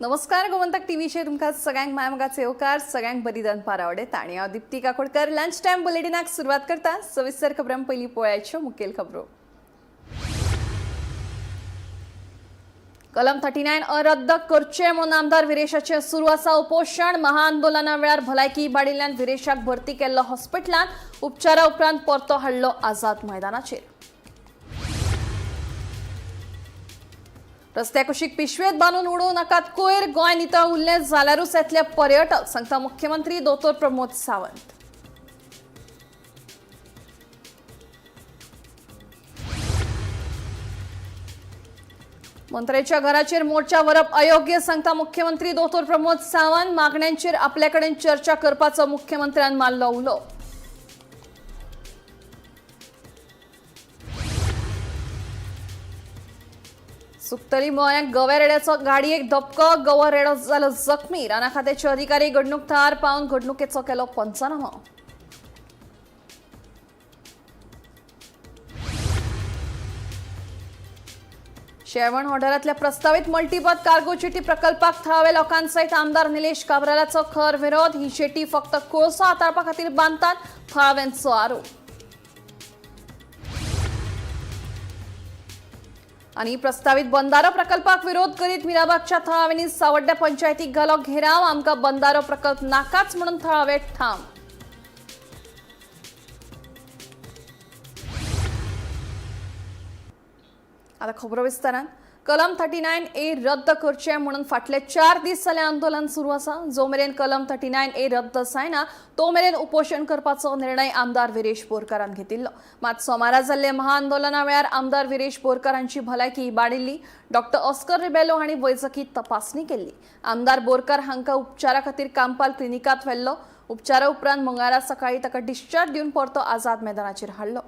नमस्कार, गोमंतक टीव्हीचेर तुमकां सगळ्यांक मायमोगाचो येवकार. सगळ्यांक बरी दनपार आवडटा आनी हांव दीप्ती काकोडकर लंच टायम बुलेटिनाक सुरवात करता. सविस्तर खबरां पयलीं पळयाच्यो मुखेल खबरो. कलम 39 अ रद्द करचे म्हणून आमदार विरेशाचें सुरू आसा उपोशण. महाआंदोलना वेळार भलायकी इबाडिल्ल्यान विरेशाक भरती केल्लो हॉस्पिटलांत. उपचारा उपरांत परतो हाडलो आझाद मैदानाचेर. रस्त्या कुशीक पिशवेत बांदून उडोवं नाकात कोयर. गोंय नितळ उरलें जाल्यारूच येतले पर्यटक, सांगता मुख्यमंत्री दोतोर प्रमोद सावंत. मंत्र्याच्या घराचेर मोर्चा व्हरप अयोग्य, सांगता मुख्यमंत्री दोतोर प्रमोद सावंत. मागण्यांचेर आपल्या कडेन चर्चा करपाचो मुख्यमंत्र्यान मारलो उलो. सुकतली मोयाक गव्या रेड्याचो गाडयेक धपको. गवो रेडो जालो जखमी. राना खात्याचे अधिकारी घडणूक थळार पावन घडणुकेचो केलो पंचनामो. शेवण हॉटेलांतल्या प्रस्तावित मल्टीपद कार्गो जेटी प्रकल्पाक थळाव्या लोकांसयत आमदार निलेश काब्रालाचो खर विरोध. ही जेटी फक्त कोळसो हाताळपा खातीर बांदतात, थळाव्यांचो आरोप. आणि प्रस्तावित बंधारो प्रकल्पाक विरोध करीत मिराबागच्या थळाव्यांनी सावड्ड्या पंचायतीक घालो घेराव. आमकां बंधारो प्रकल्प नाकाच म्हणून थळावे ठाम. आता खबरो विस्तारान. कलम 39 ए रद्द करचें म्हणून फाटले 4 दीस जाले आंदोलन सुरू आसा. जो मेरेन कलम 39 ए रद्द जायना तो मेरेन उपोशण करपाचो निर्णय आमदार विरेश बोरकारान घेतिल्लो. मात सोमारा जाल्ले महाआंदोलना वेळार आमदार विरेश बोरकार हांची भलायकी इबाडिल्ली. डॉक्टर ऑस्कर रिबेलो हांणी वैजकी तपासणी केल्ली. आमदार बोरकार हांकां उपचारा खातीर कांपाल क्लिनिकांत व्हेल्लो. उपचारा उपरांत मंगळारा सकाळी ताका डिस्चार्ज दिवन परतो आझाद मैदानाचेर हाडलो.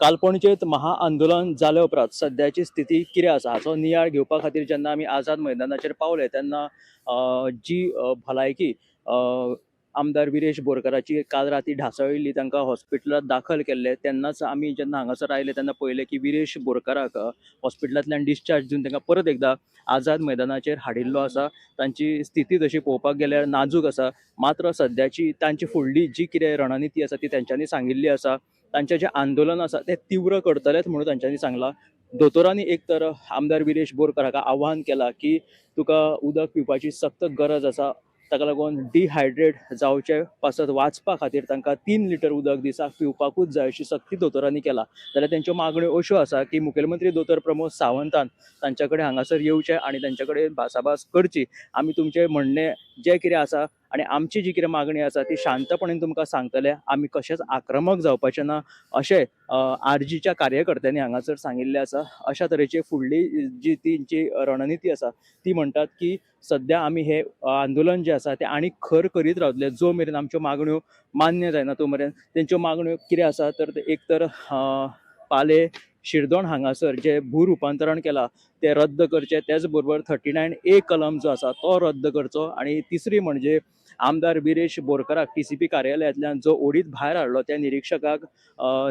काल पणजेंत महाआंदोलन जाले उपरांत सद्याची स्थिती कितें आसा हाचो नियाळ घेवपा खातीर जेन्ना आमी आझाद मैदानाचेर पावले तेन्ना जी भलायकी आमदार विरेश बोरकाराची काल राती ढासळिल्ली, तांकां हॉस्पिटलांत दाखल केल्ले. तेन्नाच आमी जेन्ना हांगासर आयले तेन्ना पळयलें की विरेश बोरकाराक हॉस्पिटलांतल्यान डिस्चार्ज दिवन तांकां परत एकदां आझाद मैदानाचेर हाडिल्लो आसा. तांची स्थिती तशी पळोवपाक गेल्यार नाजूक आसा. मात्र सद्याची तांची फुडली जी कितें रणनिती आसा ती तेंच्यांनी सांगिल्ली आसा. तांचें जें आंदोलन आसा तें तीव्र करतलेच म्हणून तांच्यांनी सांगलां. दोतोरांनी एक तर आमदार विरेश बोरकार हाका आव्हान केलां की तुका उदक पिवपाची सक्त गरज आसा. ताका लागून डिहायड्रेट जावचे पासत वाचपा खातीर तांकां 3 लिटर उदक दिसाक पिवपाकूच जाय अशी सक्ती दोतोरांनी केला. जाल्यार तेंच्यो मागण्यो अश्यो आसा की मुखेलमंत्री दोतोर प्रमोद सावंतान तांच्या कडेन हांगासर येवचें आनी तांच्या कडेन भासाभास करची. आमी तुमचें म्हणणें जें कितें आसा आनी आमची जी कितें मागणी आसा ती शांतपणेन तुमकां सांगतले. आमी कशेंच आक्रमक जावपाचें ना अशें आरजीच्या कार्यकर्त्यांनी हांगासर सांगिल्लें आसा. अशा तरेची फुडली जी तेंची रणनिती आसा ती म्हणटात की सद्या आमी हें आंदोलन जें आसा तें आनी खर करीत रावतले जो मेरेन आमच्यो मागण्यो मान्य जायना तो मेरेन. तेंच्यो मागण्यो कितें आसा तर एक तर पाले शिरदोण हांगासर जें भू रुपांतरण केलां तें रद्द करचें, तेच बरोबर 39A कलम जो आसा तो रद्द करचो आनी तिसरी म्हणजे आमदार विरेश बोरकाराक TCP कार्यालयांतल्यान जो ओडीत भायर हाडलो त्या निरिक्षकाक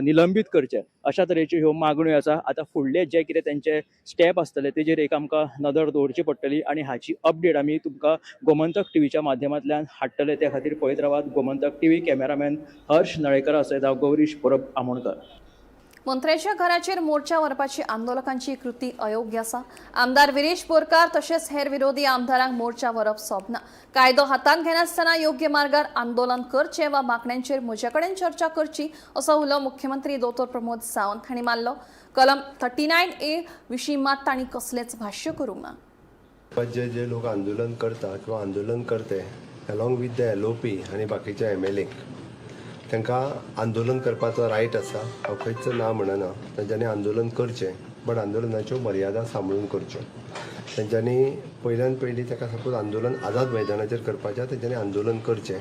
निलंबीत करचें. अशा तरेच्यो ह्यो मागण्यो आसा. आतां फुडले जे कितें तेंचे स्टेप आसतले तेजेर एक आमकां नदर दवरची पडटली आनी हाची अपडेट आमी तुमकां गोमंतक टीव्हीच्या माध्यमांतल्यान हाडटले. त्या खातीर पळयत रावात गोमंतक टीव्ही. कॅमेरामॅन हर्ष नळेकर सयत हांव गौरीश परब आमोणकर. मंत्र्याच्या घराचेर मोर्चा व्हरपाची आंदोलकांची कृती अयोग्य आसा. आमदार विरेश बोरकार तशेंच हेर विरोधी आमदारांक मोर्चा व्हरप सोबना. कायदो हातांत घेनासतना योग्य मार्गार आंदोलन करचें वा मागण्यांचेर म्हजे कडेन चर्चा करची असो उलो मुख्यमंत्री दोतोर प्रमोद सावंत हांणी मारलो. कलम 39A विशीं मात तांणी कसलेंच भाश्य करूंक ना. जे जे लोक आंदोलन करता किंवा आंदोलन करते Along with the LOP आनी बाकीच्या एमएलएक. तांकां आंदोलन करपाचो रायट आसा, हांव खंयच ना म्हणना. तांच्यांनी आंदोलन करचें, बट आंदोलनाच्यो मर्यादा सांबाळून करच्यो. तेंच्यांनी पयल्यान पयलीं ताका सपोज आंदोलन आझाद मैदानाचेर करपाचें आहा, तेंच्यांनी आंदोलन करचें.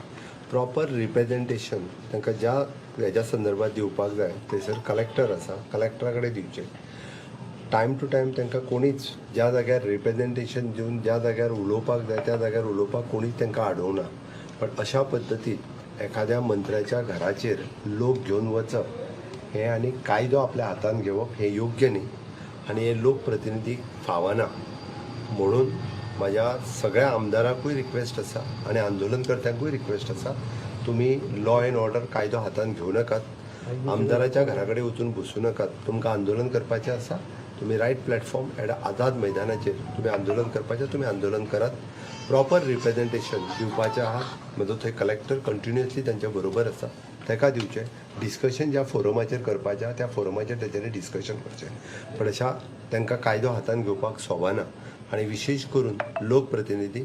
प्रॉपर रिप्रेजेंटेशन तांकां ज्या हेज्या संदर्भात दिवपाक जाय, थंयसर कलेक्टर आसा, कलेक्टरा कडेन दिवचें. टायम टू टायम तांकां कोणीच ज्या जाग्यार रिप्रेजेंटेशन दिवन ज्या जाग्यार उलोवपाक जाय त्या जाग्यार उलोवपाक कोणीच तांकां आडोवना. पण अशा पद्दतीन एखाद्या मंत्र्याच्या घराचेर लोक घेवन वचप हें आनी कायदो आपल्या हातान घेवप हें योग्य न्ही आनी हें लोकप्रतिनिधीक फावना. म्हणून म्हाज्या सगळ्या आमदारांकूय रिक्वेस्ट आसा आनी आंदोलनकर्त्यांकूय रिक्वेस्ट आसा, तुमी लॉ एंड ऑर्डर, कायदो हातान घेवं नाकात, आमदाराच्या घरा कडेन वचून बसूं नाकात. तुमकां आंदोलन करपाचें आसा, तुमी रायट प्लॅटफॉर्म एट आझाद मैदानाचेर तुमी आंदोलन करपाचें, तुमी आंदोलन करात. प्रॉपर रिप्रेजेंटेशन दिवपाचें आहा, म्हजो थंय कलेक्टर कंटिन्युअसली तांच्या बरोबर आसा, ताका दिवचें. डिस्कशन ज्या फोरमाचेर करपाचें आहा त्या फोरमाचेर तेंच्यांनी डिस्कशन करचें, पण अशा तांकां कायदो हातान घेवपाक सोबाना. आनी विशेश करून लोकप्रतिनिधी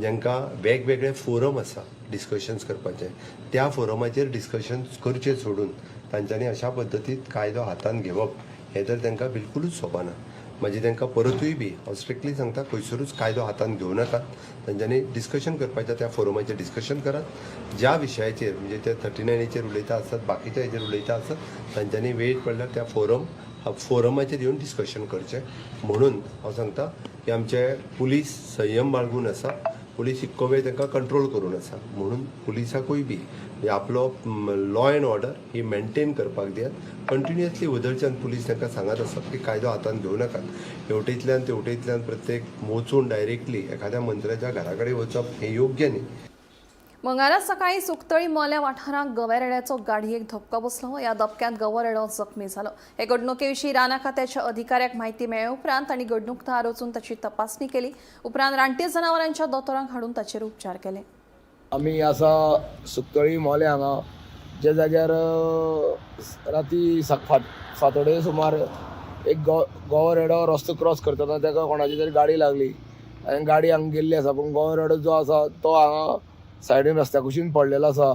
जांकां वेगवेगळे फोरम आसा डिस्कशन्स करपाचे, त्या फोरमाचेर डिस्कशन्स करचे सोडून तांच्यांनी अशा पद्दतीन कायदो हातान घेवप हें तर तांकां बिलकुलूच सोबाना. मागीर तांकां परतूय बी हांव स्ट्रिक्टली सांगता, खंयसरूच कायदो हातान घेवं नाकात. तांच्यांनी डिस्कशन करपाचें त्या फोरमाचेर डिस्कशन करात. ज्या विशयाचेर, म्हणजे ते 39चेर उलयता आसत, बाकीच्या हेजेर उलयता आसत, तांच्यांनी वेळ पडल्यार त्या फोरमाचेर येवन डिस्कशन करचें. म्हणून हांव सांगता की आमचे पुलीस संयम बाळगून आसा, पुलीस इतको वेळ तांकां कंट्रोल करून आसा. म्हणून पुलिसाकूय बी म्हणजे आपलो law and order he maintain करपाक दियात. कंटिन्युअसली वदळच्यान पुलीस तांकां सांगत आसात की कायदो हातान घेवं नाकात. हेवटेंतल्यान तेवटेंतल्यान प्रत्येक वचून डायरेक्टली एखाद्या मंत्र्याच्या घरा कडेन वचप हें योग्य न्ही. मंगळारा सकाळी सुकतळी मोल्या वाठारांत गवेरेड्याचो गाडयेक धपको बसलो. ह्या धपक्यांत गवरेडो जखमी जालो. हे घडणुके विशीं राना खात्याच्या अधिकाऱ्याक म्हायती मेळ्ळे उपरांत तांणी घडणूक थळार वचून ताची तपासणी केली. उपरांत रानटी जनावरांच्या दोतोरांक हाडून ताचेर उपचार केले. आमी आसा सुकतळी मोले हांगा, ज्या जाग्यार राती फांतोडे सुमार एक गो रेडो रस्तो क्रॉस करतना ताका कोणाची तरी गाडी लागली आनी गाडी हांगा गेल्ली आसा. पूण गो रेडो जो आसा तो हांगा सायडीन रस्त्या कुशीन पडलेलो आसा.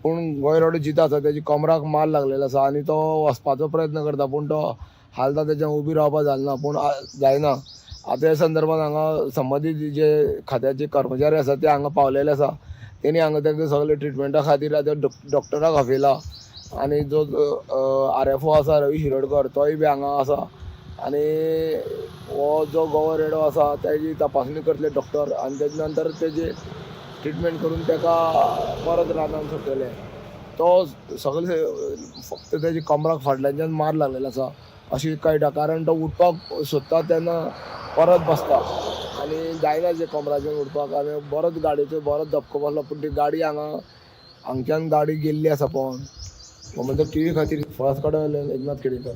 पूण गोंय रेडो जितो आसा. तेजी कमराक मार लागलेलो आसा आनी तो वचपाचो प्रयत्न करता, पूण तो हालता, तेच्यान उबी रावपाक जालना, पूण जायना. आतां ह्या संदर्भात हांगा संबंदीत जे खात्याचे कर्मचारी आसा ते हांगा पावलेले आसा. तेणी हांगा तांकां सगळे ट्रिटमेंटा खातीर आतां डॉक्टराक आपयला आनी जो आरएफओ आसा रवी शिरोडकर, तोय बी हांगा आसा. आनी हो जो गोवो रेडो आसा तेजी तपासणी करतले डॉक्टर आनी तेजे नंतर तेजे ट्रिटमेंट करून ताका परत रानान सोडटले. तो सगळे फक्त तेजे कमराक फाटल्याच्यान मार लागलेलो आसा अशी कळटा, कारण तो उठपाक सोदता तेन्ना परत बसता आनी जायना जे कमराच्यान उठपाक. आनी बरोच गाडयेचो बरोच धपको बसलो, पूण ती गाडी हांगा हांगच्यान गाडी गेल्ली आसा पळोवन. गोमंतक टीव्ही खातीर फळस कडेन एकनाथ खेडेकर.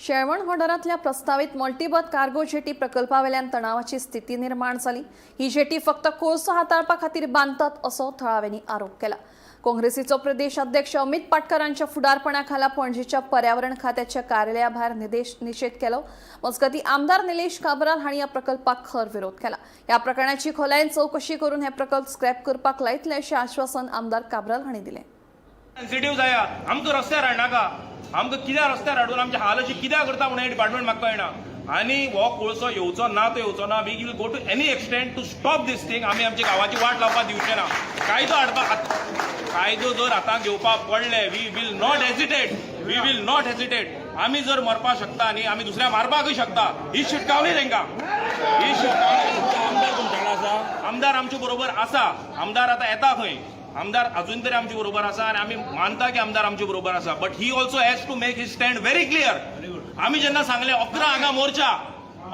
शेळवण होडरांतल्या प्रस्तावीत मल्टीबर्थ कार्गो जेटी प्रकल्पावेल्यान तणावाची स्थिती निर्माण जाली. ही जेटी फक्त कोळसो हाताळपा खातीर बांदतात असो थळाव्यांनी आरोप केला. काँग्रेसीचो प्रदेश अध्यक्ष अमित पाटकरांच्या फुडारपणाखाला पणजीच्या पर्यावरण खात्याच्या कार्यालया भायर निषेध केलो. मजगतीं, आमदार निलेश काब्राल हांणी ह्या प्रकल्पाक खर विरोध केला. ह्या प्रकरणाची खोलायेन चवकशी करून हे प्रकल्प स्क्रॅप करपाक लायतले अशें आश्वासन आमदार काब्राल हांणी दिलें. सेन्सिटीव जाया. आमकां रस्त्यार हाडनाका. आमकां कित्याक रस्त्यार हाडून आमचे हाल अशें कित्याक करता म्हणून हें डिपार्टमेंट म्हाका कळना. आनी हो कोळसो येवचो ना तो येवचो ना. We will go to any extent to stop this thing. आमी आमच्या गांवाची वाट लावपाक दिवचे ना. कायदो हाडपाक, कायदो जर हातांत घेवपाक पडले, we will not hesitate, we will not hesitate. आमी जर मरपाक शकता न्ही, आमी दुसऱ्या मारपाकूय शकता. ही शिटकावणी तांकां, ही शिटकावणी. आमदार तुमच्या आसा? आमदार आमचे बरोबर आसा. आमदार आतां येता खंय. आमदार अजून तरी आमचे बरोबर आसा आनी आमी मानता की आमदार आमचे बरोबर आसा, but he also has to make his stand very clear. आमी जेन्ना सांगले 11 हांगा मोर्चा,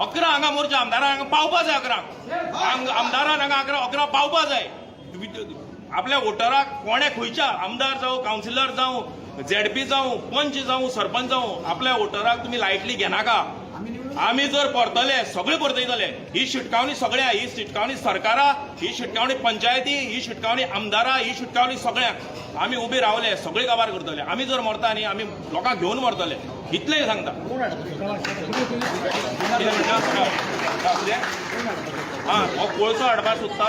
11 हांगा मोर्चा, आमदारान हांगा पावपा जाय 11. आमदारान हांगा 11 11 पावपा जाय. आपल्या वोटराक कोणे खंयच्या आमदार जावं, कावन्सिलर जावं, झेडपी जावं, पंच जावं, सरपंच जावं, आपल्या वोटराक तुमी लायटली घेनाका. आमी जर परतले, सगळे परतयतले. ही शिटकावणी सगळ्या, ही शिटकावणी सरकारा, ही शिटकावणी पंचायती, ही शिटकावणी आमदारा, ही शिटकावणी सगळ्यांक. आमी उबे रावले, सगळे काबार करतले. आमी जर मरता न्ही, आमी लोकांक घेवन मरतले, इतलें सांगता. कितें म्हणटा? कितें? हा, हो कोळसो हाडपाक सोदता.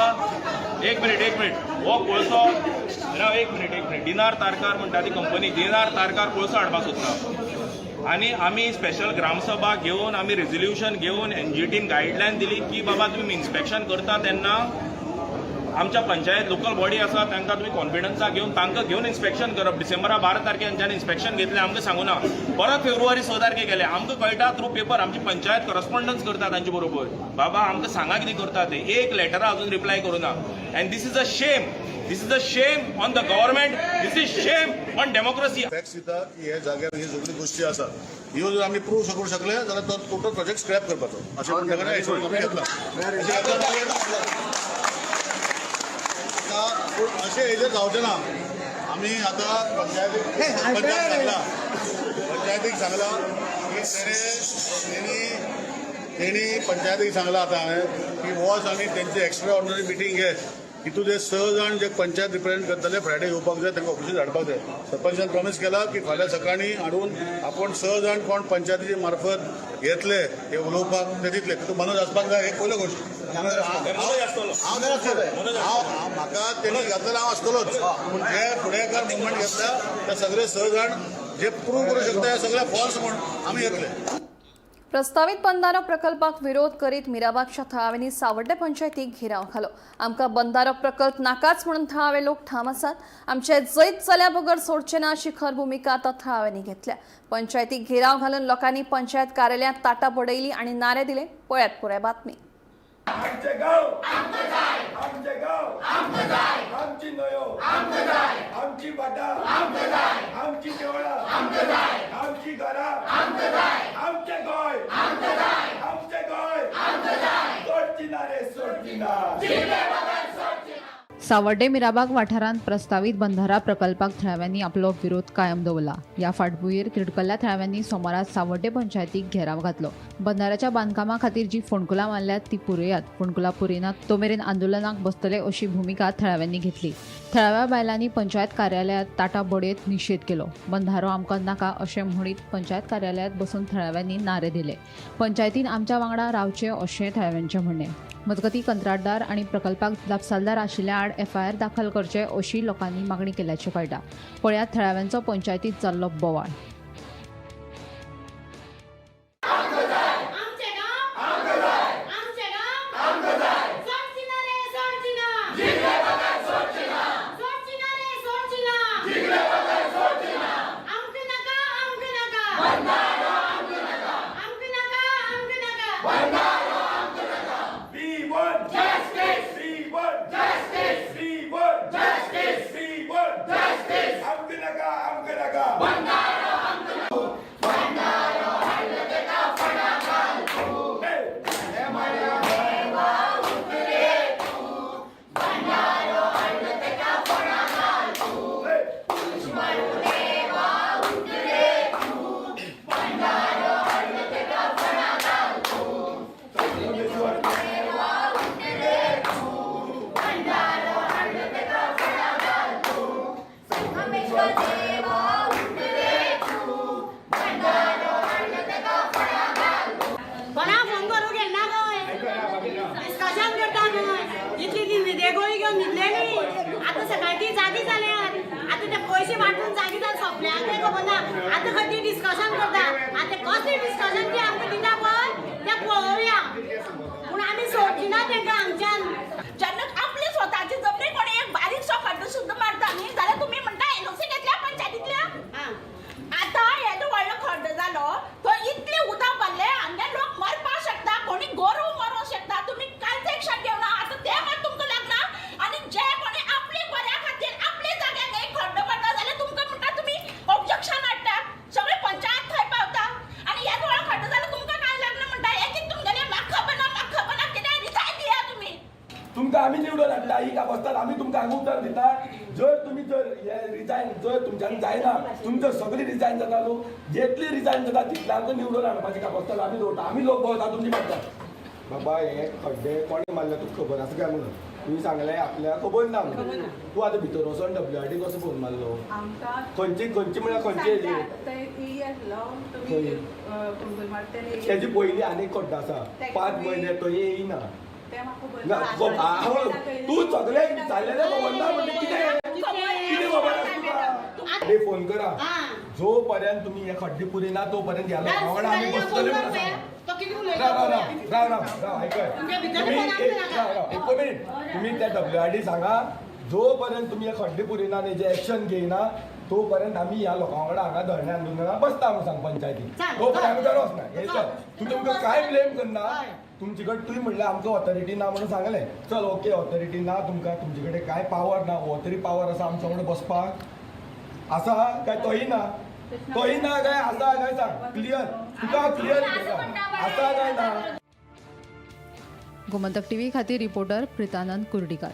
एक मिनिट, एक मिनिट. हो कोळसो ना, एक मिनिट, एक मिनिट. डिनार तारकार म्हणटा ती कंपनी डिनार तारकार कोळसो हाडपाक सोदता आनी आमी स्पेशल ग्रामसभा घेवन, आमी रेजोल्युशन घेवन एनजीटीन गायडलायन दिली की बाबा, तुमी इन्स्पेक्शन करता तेन्ना आमच्या पंचायत लोकल बॉडी आसा, तांकां तुमी कॉन्फिडन्सा घेवन, तांकां घेवन इन्स्पेक्शन करप. डिसेंबरा 12 तारखे हांच्यानी इन्स्पेक्शन घेतलें, आमकां सांगूना. परत फेब्रुवारी 6 तारखे केलें. आमकां कळटा थ्रू पेपर. आमची पंचायत करस्पॉन्डन्स करता तांचे बरोबर. बाबा, आमकां सांगा कितें करता ते. एक लेटरा अजून reply करूना. And this is a shame. This is a shame on the government. This is shame on democracy. Facts दिता की हे जाग्यार ही सगळी गोष्टी आसात. ह्यो जर आमी प्रूव करूंक शकले जाल्यार तो टोटल प्रोजेक्ट स्क्रॅप करपाचो अशें म्हणून ताका एश्योरन्स आमी घेतला. अशें घेतला. आतां पूण अशें हेजेर जावचें ना. आमी आतां पंचायतीक पंचायत सांगला, पंचायतीक सांगला की तेणे तेणी तेणी पंचायतीक सांगला आतां हांवें की वच आनी तेंची एक्स्ट्रा ऑर्डिनरी मिटींग घे. तितून जे स जाण जे पंचायत रिप्रेझेंट करतले, फ्रायडे येवपाक जाय, तांकां ऑफिसीत हाडपाक जाय. सरपंचान प्रॉमीस केला की फाल्यां सकाळीं हाडून आपूण स जाण कोण पंचायतीचे मार्फत येतले हे उलोवपाक ते दितले. तितून मनोज आसपाक जाय, हे पयली गोश्ट. हांव जाय आसतलो. हांव हांव- म्हाका तेणी घातलेलो, हांव आसतलोच. पूण जे फुडेकार मुवमेंट घेतला ते सगळे स जाण जे प्रूव करूं शकता हे सगळे फॉल्स म्हूण, आमी येतले. प्रस्तावित बंधारो प्रकल्पाक विरोध करीत मिराबागच्या थळाव्यांनी सावड्डे पंचायतीक घेराव घालो. आमकां बंधारो प्रकल्प नाकाच म्हणून थळावे लोक ठाम आसात. आमचे जैत जाल्या बगर सोडचे ना अशी खर भुमिका आतां थळाव्यांनी घेतल्या. पंचायतीक घेराव घालून लोकांनी पंचायत कार्यालयांत ताटां बडयली आनी नारे दिले. पळयात पुराय बातमी. आमचे गाव, आमचे गाव, आमची न्हंयो, आमची भाटां, आमची देवळां, आमची घरां, आमचे गोंय, आमचे गोंय. सोडची ना रे, सोडची ना. सावर्डे मिराबाग वाठारांत प्रस्तावीत बंधारा प्रकल्पाक थळाव्यांनी आपलो विरोध कायम दवरला. ह्या फाटभुंयेर तिडकल्ल्या थळाव्यांनी सोमारा सावर्डे पंचायतीक घेराव घातलो. बंधाऱ्याच्या बांदकामा खातीर जी फोंडकुलां मारल्यात ती पुरयात, फोंडकुलां पुरिनात तो मेरेन आंदोलनाक बसतले अशी भुमिका थळाव्यांनी घेतली. थळाव्या बायलांनी पंचायत कार्यालयात ताटां बडयत निशेध केलो. बंधारो आमकां नाका अशें म्हणीत पंचायत कार्यालयात बसून थळाव्यांनी नारे दिले. पंचायतीन आमच्या वांगडा रावचें अशें थळाव्यांचें म्हणणें. मजगतीं, कंत्राटदार आनी प्रकल्पाक जापसालदार आशिल्ल्या आड एफआयआर दाखल करचे अशी लोकांनी मागणी केल्याचें कळटा. पळयात थळाव्यांचो पंचायतीत जाल्लो बोवाळ. आमचे गाव, आमचे गाव, सोडची ना रे, सोडची ना. सोडची ना रे, सोडची ना. आमकां नाका, आमकां नाका. आमकां नाका, आमकां नाका. We want justice. We want justice. We want justice. We want justice. आमकां नाका, आमकां नाका. Hey! Hey! कोणा फोन करूं घेना खंय, डिस्कशन करता खंय. इतली ती न्हिदे गोळी घेवन न्हिदले न्ही. आतां सकाळी ती जागी जाल्यात. आतां ते पयशे वांटून जागी जावन सोंपल्या तें खबर ना. आतां खंय ती डिस्कशन करता. आतां कसलें डिस्कशन ती आमकां दिता पळय तें पळोवया, पूण आमी सोडची ना तेंकां हांगच्यान. जेन्ना आपले स्वताची जमनी कोणी एक बारीकसो खड्डो सुद्दां मारता न्ही जाल्यार तुमी म्हणटा एनओसी घेतल्या पंचायतींतल्या. आतां येदो व्हडलो खड्डो जालो, तो इतलें उदक भरलें, हांगा लोक मरपाक शकता, कोणी गोरव मरोंक शकता. तुमी कांयच एक्शन घेवना. आतां तें मात तुमकां लागना आनी जे कोणी आपले बऱ्या खातीर आपले जाग्याक एक खड्डो मारता जाल्यार तुमकां म्हणटा, तुमी ऑब्जेक्शन हाडटा. सगळे पंचायत थंय पावता आनी येदो व्हडलो खड्डो जालो, तुमकां कांय लागना म्हणटा. हें कितें तुमगेलें? म्हाका खबर ना, म्हाका खबर ना. कितें रिजायन दिया तुमी. तुमकां आमी निवडून हाडला ही काबस्तार आमी तुमकां हांगा उतर दिता. जर तुमी जर हे रिजायन जर तुमच्यान जायना, तुमी जर सगळी रिजायन जाता, लोक जितली रिजायन जाता तितल्यांक निवडून हाडपाची काबस्तार आमी दवरता. आमी लोक भोंवता तुमची फाटल्यान. बाबा, हे खड्डे कोणे मारले तुका खबर आसा काय म्हणून तुवें सांगलें आपल्याक खबर ना म्हणून. तूं आतां भितर वचोन डब्ल्यू आर टी कसो फोन मारलो? खंयची खंयची म्हळ्यार खंयची हेजी? तेजी पयलीं आनीक खड्डो आसा, 5 म्हयने तो येयना. ना, तूं सगळ्यांक विचारलेलें खबर ना म्हणजे कितें कितें खबर आसा तुका? हे फोन करा, जो पर्यंत तुमी हे खड्डे पुरिना तो पर्यंत ह्या लोकां वांगडा आमी बसतले म्हणून सांगा. राव राव राव राव राव राव, आयकय तुमी, राव राव एक मिनीट, तुमी त्या WRD सांगा, जो पर्यंत तुमी हे खड्डे पुरिना आनी हेजें एक्शन घेयना तो पर्यंत आमी ह्या लोकां वांगडा हांगा धरणे आंदोलनाक बसता म्हणून सांग पंचायती. तो पर्यंत आमी घरा वचना. हे चल, तूं तुमकां कांय ब्लेम करना, तुमचे कडेन तुवें म्हणलें आमकां ऑथॉरिटी ना म्हणून सांगलें. चल ओके, ऑथॉरिटी ना तुमकां, तुमचे कडेन कांय पावर ना, हो तरी पावर आसा आमच्या वांगडा बसपाक आसा काय? तोय ना, तोय ना काय आसा काय सांग क्लियर, तुका क्लियर आसा काय ना? गोमंतक टीव्ही खातीर रिपोर्टर प्रितानंद कुर्डीकार.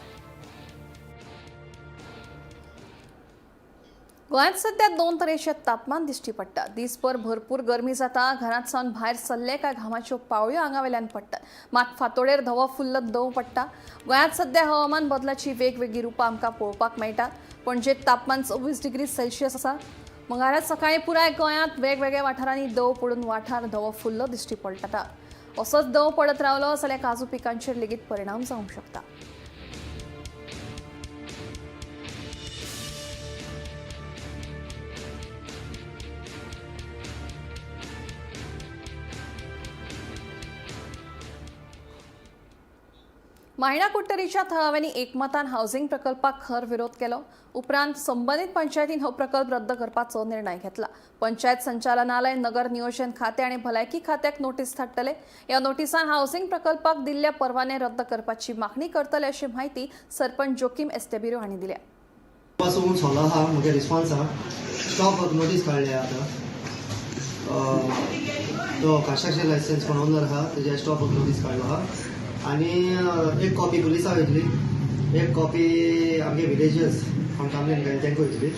गोंयांत सध्या दोन तरेचे तापमान दिश्टी पडटा. दीसभर भरपूर गरमी जाता, घरांत सावन भायर सरले काय घामाच्यो पावळ्यो आंगावेल्यान पडटात, मात फांतोडेर धवो फुल्ल दंव पडटा. गोंयांत सध्या हवामान बदलाची वेगवेगळी रुपां आमकां पळोवपाक मेळटात. पणजेत तापमान 24 डिग्री सेल्सियस आसा. मंगळारा सकाळीं पुराय गोंयांत वेगवेगळ्या वाठारांनी दंव पडून वाठार धवो फुल्ल दिश्टी पडटा. असोच दंव पडत रावलो जाल्यार काजू पिकांचेर लेगीत परिणाम जावंक शकता. मायणा कुडटरीच्या थळाव्यांनी एकमतान हावसिंग प्रकल्पाक खर विरोध केलो. उपरांत संबंदीत पंचायतीन हो प्रकल्प रद्द करपाचो निर्णय घेतला. पंचायत संचालनालय, नगर नियोजन खातें आनी भलायकी खात्याक नोटीस धाडटले. ह्या नोटिसान हावसिंग प्रकल्पाक दिल्ल्या परवाने रद्द करपाची मागणी करतले अशी म्हायती सरपंच जोकीम एस्टेबिरो हांणी दिल्या. सोला म्हगे रिस्पॉन्स आहा, स्टॉप नोटीस काडल्या आतां. तो कन्स्ट्रक्शन लायसन्स कोण ओनर आहा तेजे स्टॉप नोटीस काडलो आहा आनी एक कॉपी पुलिसा वयतली, एक कॉपी आमगे विलेजर्स कोण कंप्लेन केली तांकां वयतली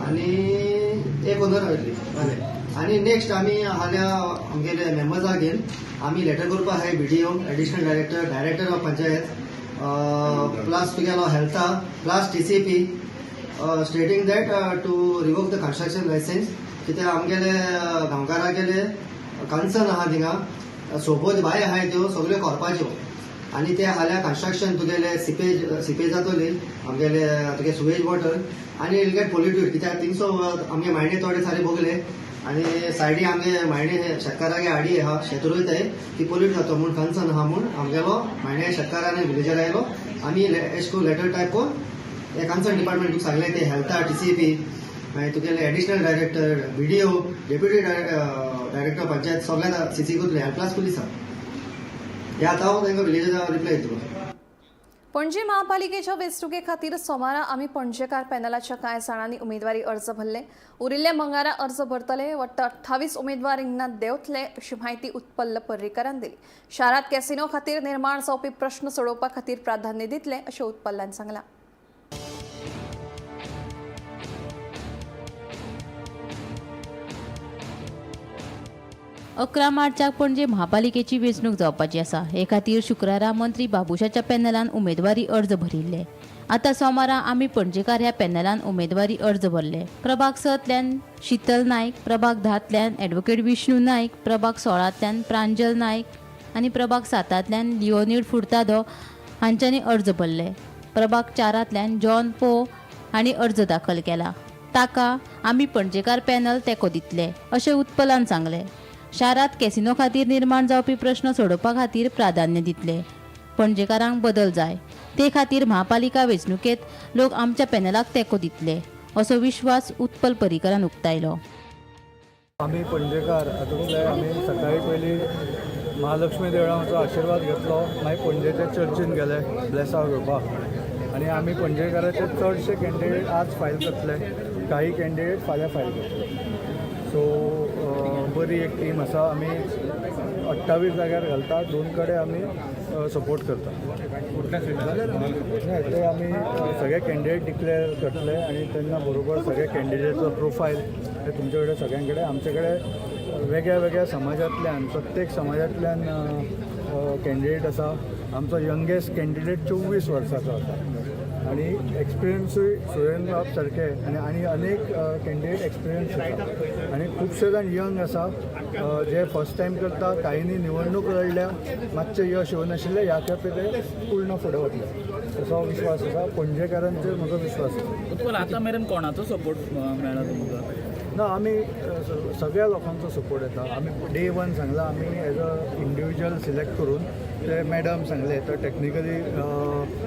आनी एक ओनर वयतली. बरें, आनी नेक्स्ट आमी हाल्या आमगेले मेंबर्सा घेवन आमी लेटर करपा आहाय BDO, additional director, director of panchayat, plus तुगेलो हेल्था, plus TCP, stating that to revoke the construction licence. कित्याक आमगेले गांवकारागेले कन्सर्न आहा थिंगा, सोबत बाय आहाय त्यो सगल्यो करपाच्यो आनी ते हाल्या कन्स्ट्रक्शन तुगेले सिपेज जातली आमगेले तुगे सुवेज वॉटर आनी इल गेट पोल्युटेड. कित्याक थिंगसो आमगे मायणे थोडे सारे भोगले आनी सायडी आमगे मायणे शेतकारागे आडी आहा, शेत रोयताय ती पोल्यूट जाता म्हूण कन्सर्न आहा म्हूण आमगेलो मायणे शेतकार आनी विलेजर आयलो. आमी एश करून लेटर टायप करून हे कन्सर्न डिपार्टमेंट तुका सांगलें ते हेल्था, TCP, मागीर तुगेले additional director, BDO, deputy director panchayat सगळ्या सीसी करतले, हेल्प पुलिसा. हे आतां हांव तांकां विलेजर रिप्लाय दितलो. पणजी महापालिकेच्या वेंचणुके खातीर सोमारा आमी पणजेकार पॅनलाच्या कांय जाणांनी उमेदवारी अर्ज भरले. उरिल्ले मंगळारा अर्ज भरतले. वट्ट 28 उमेदवार रिंगणांत देंवतले अशी म्हायती उत्पल्ल पर्रीकारान दिली. शारांत कॅसिनो खातीर निर्माण जावपी प्रश्न सोडोवपा खातीर प्राधान्य दितले अशें उत्पल्लान सांगलां. अकरा मार्चाक पणजे महापालिकेची वेंचणूक जावपाची आसा. हे खातीर शुक्रारा मंत्री बाबुशाच्या पॅनलान उमेदवारी अर्ज भरिल्ले. आतां सोमारा आमी पणजेकार ह्या पॅनलान उमेदवारी अर्ज भरले. प्रभाग 6तल्यान शीतल नायक, प्रभाग 10तल्यान ॲडव्होकेट विष्णू नायक, प्रभाग 16तल्यान प्रांजल नायक आनी प्रभाग 7तल्यान लिओनीड फुर्तादो हांच्यांनी अर्ज भरले. प्रभाग 4तल्यान जॉन पो हांणी अर्ज दाखल केला. ताका आमी पणजेकार पॅनल तेंको दितले अशें उत्पलान सांगलें. शारांत कॅसिनो खातीर निर्माण जावपी प्रश्न सोडोवपा खातीर प्राधान्य दितले. पणजेकारांक बदल जाय, ते खातीर महापालिका वेंचणुकेंत लोक आमच्या पॅनलाक तेंको दितले असो विश्वास उत्पल पर्रीकारान उक्तायलो. आमी पणजेकार हातूंतले आमी सकाळी पयलीं महालक्ष्मी देवळाचो आशिर्वाद घेतलो, मागीर पणजेच्या चर्चीन गेले ब्लेसांव घेवपाक आनी आमी पणजेकाराचे चडशे कॅन्डिडेट आज फायल करतले, काही कॅन्डिडेट फाल्यां फायल करतले. सो बरी एक टीम आसा. आमी 28 जाग्यार घालता, 2 कडेन आमी सपोर्ट करता. ते आमी सगळे कॅन्डिडेट डिक्लेअर करतले आनी तेन्ना बरोबर सगळे कॅन्डिडेटचो प्रोफायल हे तुमचे कडेन सगळ्यां कडेन आमचे कडेन वेगळ्या वेगळ्या समाजांतल्यान, प्रत्येक समाजांतल्यान कॅन्डिडेट आसा. आमचो यंगेस्ट कॅन्डिडेट 24 वर्सांचो आसा आनी एक्सपिरियन्सूय सुरेंद्र बाब सारके आनी अनेक कॅन्डिडेट एक्सपिरियन्स आसा आनी खुबशे जाण यंग आसा जे फर्स्ट टायम करता. कांयनी निवडणूक लढल्या, मातशें यश येवनाशिल्लें, ह्या खेपे ते पूर्ण फुडें वतले असो विश्वास आसा. पणजेकारांचेर म्हजो विश्वास आसा. तुमकां आतां मेरेन कोणाचो सपोर्ट मेळ्ळा तुमकां? ना, आमी सगळ्या लोकांचो सपोर्ट येता. आमी डे वन सांगला, आमी एज अ इंडिविज्युअल सिलेक्ट करून ते मॅडम सांगले तर technically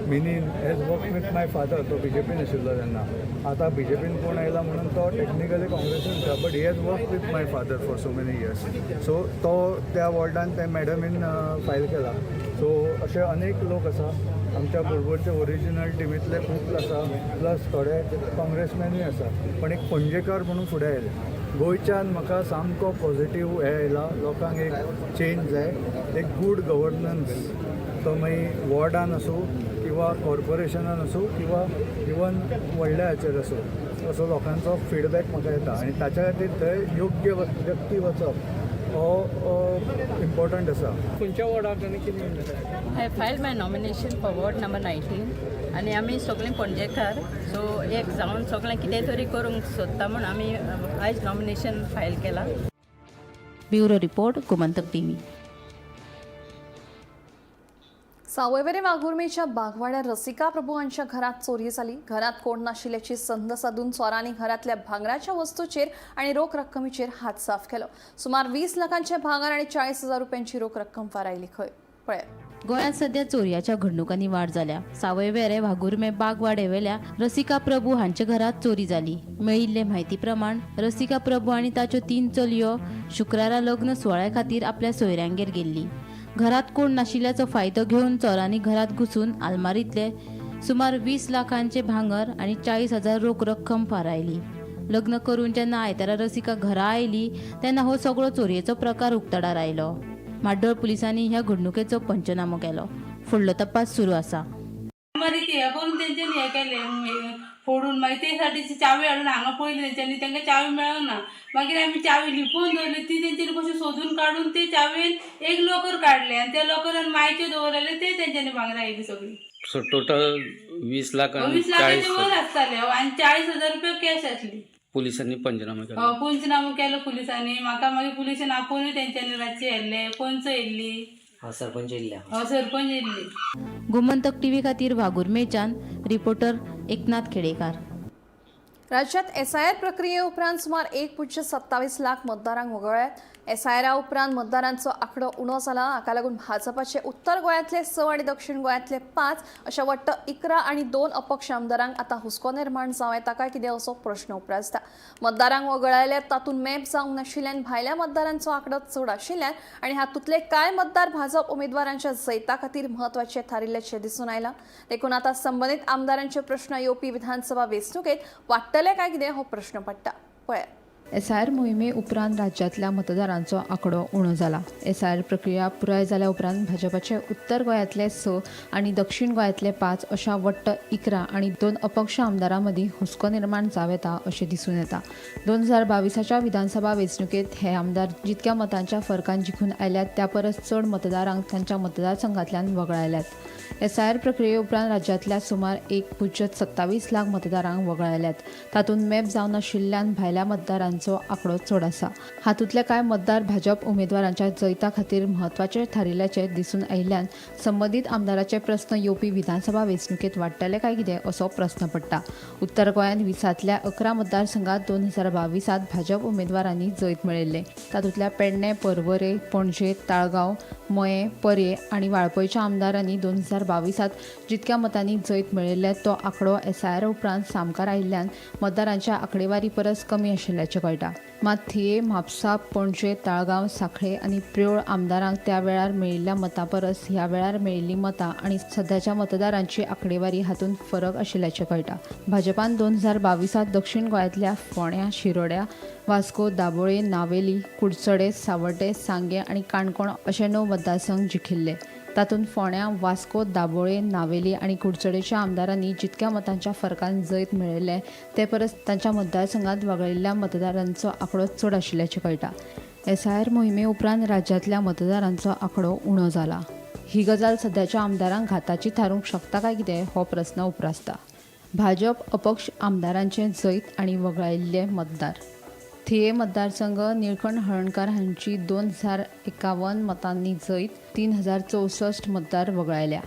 Minin has work with my father. तो बीजेपीन आशिल्लो तेन्ना, आतां बीजेपीन कोण आयला म्हणून तो टेक्निकली काँग्रेसीन आसा, but he has work with my father for so many years. So तो त्या वॉर्डान त्या मॅडमीन फायल केला. सो अशे अनेक लोक आसा आमच्या बरोबरचे, ओरिजिनल टिमींतले खूब आसा, प्लस थोडे काँग्रेसमॅनूय आसा, पण एक पणजेकार म्हणून फुडें आयले. गोंयच्यान म्हाका सामको पॉझिटीव हें आयला. लोकांक एक चेंज जाय, एक गूड गव्हर्नन्स, तो मागीर वॉर्डान आसूं किंवा कॉर्पोरेशनान आसूं किंवा इवन व्हडल्या हाचेर आसूं, असो लोकांचो फिडबॅक म्हाका येता आनी ताच्या खातीर थंय योग्य व्यक्ती वचप हो इम्पॉर्टंट आसा. खंयच्या वॉर्डाक आनी कितें? I filed my nomination for ward number 19 आनी आमी सगळीं पणजेकार, सो एक जावन सगळें कितें तरी करूंक सोदता म्हूण आमी आयज नॉमिनेशन फायल केलां. Bureau report, Gomantak TV. सावयवेरें वाघुर्मेच्या बागवाड्यार रसिका प्रभू हांच्या घरात चोरी जाली. घरात कोण नाशिल्ल्याची संद साधून चोरांनी घरांतल्या भांगराच्या वस्तूचेर आनी रोख रक्कमेचेर हात साफ केलो. सुमार 20 लाखांचे भांगर आनी 40,000 रुपयांची रोख रक्कम फारायली खंय. पळयात. गोंयांत सध्या चोरयाच्या घडणुकांनी वाड जाल्या. सावयवेरें वाघुर्मे बागवाडेवेल्या रसिका प्रभू हांच्या घरात चोरी जाली. मेळिल्ले म्हायती प्रमाण रसिका प्रभू आनी ताच्यो 3 चलयो शुक्रारा लग्न सुवाळ्या खातीर आपल्या सोयऱ्यांगेर गेल्ली. घरात कोण नाशिल्ल्याचो फायदो घेवन चोरांनी घरात घुसून आलमारींतले सुमार 20 लाखांचे भांगर आनी 40,000 रोख रक्कम फारायली. लग्न करून जेन्ना आयतारा रसिका घरा आयली तेन्ना हो सगळो चोरयेचो प्रकार उक्ताडार आयलो. म्हाड्डोळ पुलिसांनी ह्या घडणुकेचो पंचनामो केलो. फुडलो तपास सुरू आसा. मागीर हे करून तेंच्यांनी हें केलें फोडून, मागीर ते साठी चावी हाडून हांगा पयली तेंच्यांनी, तांकां चावी मेळना. मागीर आमी चावी लिपोवन दवरली, ती तेंच्यांनी कशी सोदून काडून ते चावेन एक लॉकर काडले आनी त्या लॉकरान मायचे दवरलेले ते तेंच्यांनी भांगरां आयली सगळी. सो टोटल 20 लाख आणि 20 लाखाचे 40 वर आसताले आनी 40,000 रुपया कॅश आसली. पोलिसांनी पंचनामा केला. पंचनामो केलो पुलिसांनी. म्हाका मागीर पुलिसान आपोवनूय तेंच्यांनी रातची येयल्ले, पंच येयल्ली, सरपंच येयल्ले. सरपंच येयल्ली. गोमंतक टीव्ही खातीर वाघुर्मेच्यान रिपोर्टर एकनाथ खेडेकार. राज्यात एसआयआर प्रक्रिये उपरांत सुमार 1.27 लाख मतदारांक वगळ्ळ्यात. एसआयआरा उपरांत मतदारांचो आंकडो उणो जाला. हाका लागून भाजपाचे उत्तर गोंयांतले 6 आनी दक्षिण गोंयांतले 5 अशा वट्ट 11 आनी 2 अपक्ष आमदारांक आतां हुस्को निर्माण जावं येता काय कितें असो प्रश्न उप्रासता. मतदारांक वगळायल्यार तातूंत मॅप जावंक नाशिल्ल्यान भायल्या मतदारांचो आंकडो चड आशिल्ल्यान आनी हातूंतले कांय मतदार भाजप उमेदवारांच्या जैता खातीर म्हत्वाचे थारिल्ल्याचें दिसून आयलां. देखून आतां संबंदीत आमदारांचे प्रश्न येवपी विधानसभा वेंचणुकेत वाडटले काय कितें हो प्रश्न पडटा. पळयात. एसआयआर मोहिमे उपरांत राज्यांतल्या मतदारांचो आंकडो उणो जाला. एसआयआर प्रक्रिया पुराय जाल्या उपरांत भाजपाचे उत्तर गोंयांतले 6 आनी दक्षिण गोंयांतले 5 अशा वट्ट 11 आनी 2 अपक्ष आमदारां मदीं हुस्को निर्माण जावं येता अशें दिसून येता. 2022च्या विधानसभा वेंचणुकेंत हे आमदार जितक्या मतांच्या फरकान जिखून आयल्यात त्या परस चड मतदारांक तांच्या मतदारसंघांतल्यान वगळायल्यात. एसआयआर प्रक्रिये उपरांत राज्यांतल्या सुमार 1.27 लाख मतदारांक वगळायल्यात. तातूंत मॅप जावनाशिल्ल्यान भायल्या मतदारांचो आंकडो चड आसा. हातूंतले कांय मतदार भाजप उमेदवारांच्या जैता खातीर म्हत्वाचे थारिल्ल्याचें दिसून आयिल्ल्यान संबंदीत आमदाराचे प्रस्न येवपी विधानसभा वेंचणुकेंत वाडटले काय कितें असो प्रस्न पडटा. उत्तर गोंयांत 20तल्या 11 मतदारसंघात 2022 भाजप उमेदवारांनी जैत मेळयल्लें. तातूंतल्या पेडणें, पर्वरे, पणजे, ताळगांव, मयें, पर्ये आनी वाळपयच्या आमदारांनी 2022 जितक्या मतांनी जैत मेळयल्लें तो आंकडो एसआयआर उपरांत सामकार आयिल्ल्यान मतदारांच्या आंकडेवारी परस कमी आशिल्ल्याचें कळटा. मात थिये, म्हापसा, पणजे, ताळगांव, सांखळे आनी प्रियोळ आमदारांक त्या वेळार मेळिल्ल्या मतां परस ह्या वेळार मेळिल्लीं मतां आनी सध्याच्या मतदारांची आंकडेवारी हातूंत फरक आशिल्ल्याचें कळटा. भाजपान 2022 दक्षिण गोंयांतल्या फोंड्या, शिरोड्या, वास्को, दाबोळे, नावेली, कुडचडे, सावड्डे, सांगें आनी काणकोण अशे 9 मतदारसंघ जिखिल्ले. तातूंत फोंड्या, वास्को, दाबोळे, नावेली आनी कुडचडेच्या आमदारांनी जितक्या मतांच्या फरकान जैत मेळयल्लें ते परस तांच्या मतदारसंघात वगळिल्ल्या मतदारांचो आंकडो चड आशिल्ल्याचें कळटा. एसआयआर मोहिमे उपरांत राज्यांतल्या मतदारांचो आंकडो उणो जाला. ही गजाल सध्याच्या आमदारांक घाताची थारूंक शकता काय कितें हो प्रस्न उप्रासता. भाजप अपक्ष आमदारांचें जैत आनी वगळायिल्ले मतदार. थिये मतदारसंघ निळकंठ हळर्णकार हांची 2051 मतांनी जैत, 3064 मतदार वगळायल्या.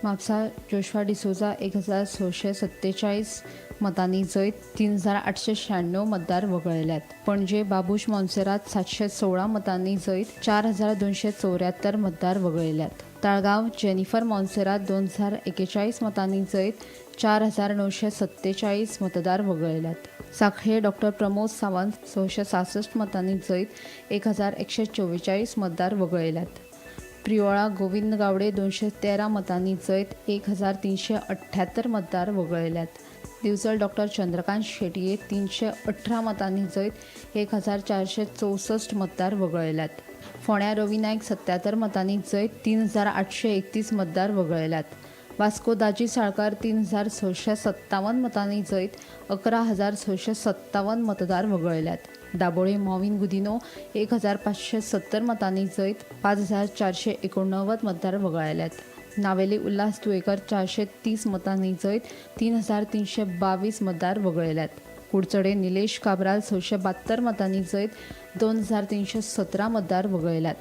म्हापसा जोशुआ डिसोजा 1647 मतांनी जैत, 3896 मतदार वगळायल्यात. पणजे बाबूश मोन्सेरात 716 मतांनी जैत, 4274 मतदार वगळायल्यात. ताळगांव जेनिफर मोन्सेरात 2041 मतांनी जैत, 4947 मतदार वगळायल्यात. साखळे डॉक्टर प्रमोद सावंत 666 मतांनी जैत, 1144 मतदार वगळायल्यात. प्रियोळा गोविंद गावडे 213 मतांनी जैत, 1378 मतदार वगळायल्यात. दिवचल डॉक्टर चंद्रकांत शेटये 318 मतांनी जैत, 1464 मतदार वगळायल्यात. फोंड्या रवी नायक 77 मतांनी जैत, 3831 मतदार वगळायल्यात. वास्को दाजी साळकार 3657 मतांनी जैत, 11,657 मतदार वगळायल्यात. दाबोळे मॉविन गुदिनो 1570 मतांनी जैत, 5489 मतदार वगळायल्यात. नावेली उल्हास तुयेकर 430 मतांनी जैत, 3322 मतदार वगळायल्यात. कुडचडे निलेश काब्राल 672 मतांनी जैत, 2317 मतदार वगळायल्यात.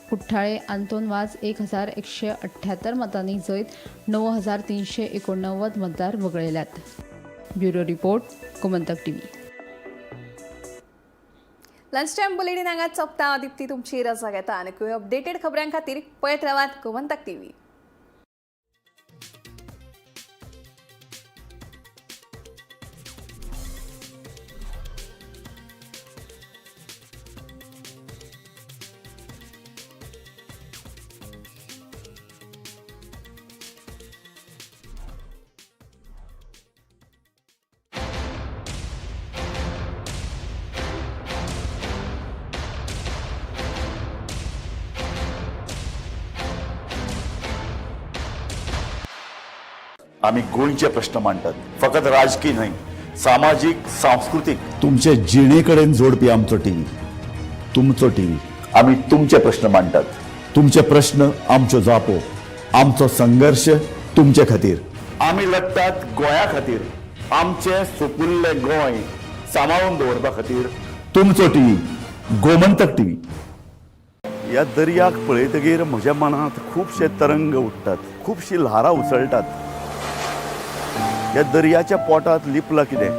कुठ्ठाळे आंतोन वाज 1178 मतांनी जैत, 9389 मतदार वगळायल्यात. Bureau report, Gomantak TV. Lunch time bulletin हांगाच सोंपता. दीप्ती तुमची रजा घेता आनी अपडेटेड खबरां खातीर पळयत रावात गोमंतक टीव्ही. आमी गोंयचे प्रश्न मांडटात, फकत राजकी न्हय, सामाजीक, सांस्कृतीक, तुमचे जिणे कडेन जोडपी आमचो टीव्ही, तुमचो टीव्ही. आमी तुमचे प्रश्न मांडटात, तुमचे प्रश्न आमच्यो जापो, आमचो संघर्श तुमचे खातीर. आमी लडटात गोंया खातीर, आमचें सुपुल्लें गोंय सांबाळून दवरपा खातीर. तुमचो टीव्ही, गोमंतक टीव्ही. ह्या दर्याक पळयतगीर म्हज्या मनांत खुबशे तरंग उठ्ठात, खुबशीं ल्हारां उसळटात. ह्या दर्याच्या पोटांत लिपलां कितें?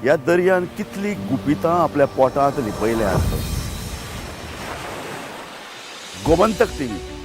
ह्या दर्यान कितलीं गुपितां आपल्या पोटांत लिपयल्यांत? गोमंतक टीव्ही.